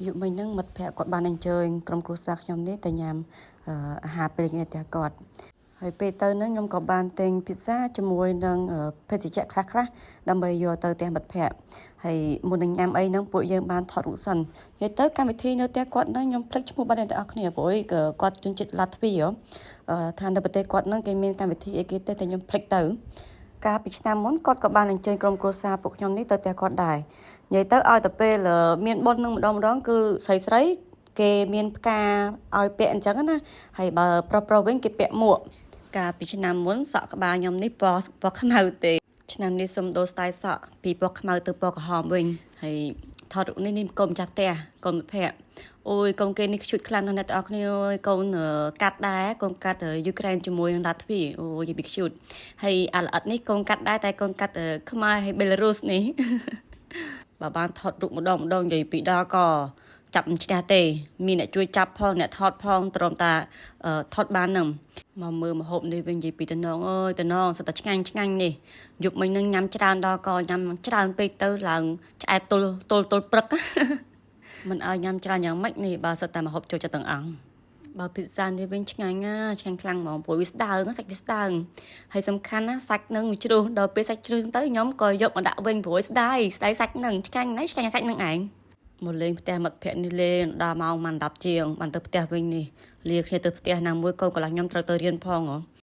យប់មិញហ្នឹងមិត្តភក្តិគាត់បានអញ្ជើញក្រុមគ្រួសារខ្ញុំនេះទៅញ៉ាំអឺអាហារពេលល្ងាចផ្ទះគាត់ហើយពេលទៅហ្នឹងខ្ញុំក៏បានទិញភីហ្សាជាមួយនឹងភេសជ្ជៈខ្លះៗដើម្បីយកទៅផ្ទះមិត្តភក្តិហើយមុននឹងញ៉ាំអីហ្នឹងពួកយើងបានថតរូបសិននិយាយទៅកម្មវិធីនៅផ្ទះគាត់ហ្នឹងខ្ញុំភ្លេចឈ្មោះបាត់អ្នកទាំងអស់គ្នាព្រោះអីគាត់ជនជាតិឡាតវីហ៎អឺថានៅប្រទេសគាត់ហ្នឹងគេមានកម្មវិធីអីគេទេតែខ្ញុំភ្លេចទៅ កាលពីឆ្នាំមុនគាត់ក៏បានអញ្ជើញក្រុមគ្រួសារពួកខ្ញុំនេះទៅផ្ទះគាត់ដែរនិយាយទៅឲ្យតែពេលមានបុណ្យនឹងម្ដងម្ដងគឺស្រីស្រីគេមានផ្កាឲ្យពាក់អញ្ចឹងណាហើយបើប្រុសប្រុសវិញគេពាក់មួកកាលពីឆ្នាំមុនសក់ក្បាលខ្ញុំនេះពណ៌ពណ៌ខ្មៅទេឆ្នាំនេះសុំដូរ style សក់ពីពណ៌ខ្មៅទៅពណ៌ក្រហមវិញហើយថតរូបនេះនេះកូនម្ចាស់ផ្ទះកូនមិត្តភក្តិអូយកូនគេនេះខ្ជូតខ្លាំងណាស់អ្នកទាំងអស់គ្នាអើយកូនកាត់ដែរកូនកាត់យូក្រែនជាមួយនឹងឡាតវីអូយនិយាយពីខ្ជូតហើយអាល្អិតនេះកូនកាត់ដែរតែកូនកាត់ខ្មែរហើយបេឡារុសនេះ បើបានថតរូបម្ដងម្ដងនិយាយពីដល់ក៏ចាប់មិនឈ្នះទេ មានអ្នកជួយចាប់ផងអ្នកថតផងទ្រាំតាថតបាននឹងមកមើលម្ហូបនេះវិញនិយាយពីតំណងអើយតំណងសិតតែឆ្ងាញ់ឆ្ងាញ់នេះយប់មិញនឹងញ៉ាំច្រើនដល់ក៏ញ៉ាំច្រើនពេកទៅឡើងឆ្អែតទល់ទល់ទល់ព្រឹក មិនឲ្យញ៉ាំច្រើនយ៉ាងម៉េចនេះបើសិតតែម្ហូបចូលចិត្តទាំងអង្គបើភីហ្សានេះវិញឆ្ងាញ់ណាឆ្ងាញ់ខ្លាំងហ្មងព្រោះវាស្ដើងសាច់វាស្ដើងហើយសំខាន់ណាសាច់នឹងវាជ្រុះដល់ពេលសាច់ជ្រុះទៅខ្ញុំក៏យកមកដាក់វិញព្រោះស្ដាយស្ដាយសាច់នឹងឆ្ងាញ់ណាស់ឆ្ងាញ់សាច់នឹងឯងមកលេងផ្ទះមិត្តភក្តិនេះលេងដល់ម៉ោងម៉ាន់10ជាងបានទៅផ្ទះវិញនេះលាគ្នាទៅផ្ទះណាមួយកូនកន្លះខ្ញុំត្រូវទៅរៀនផងហ៎។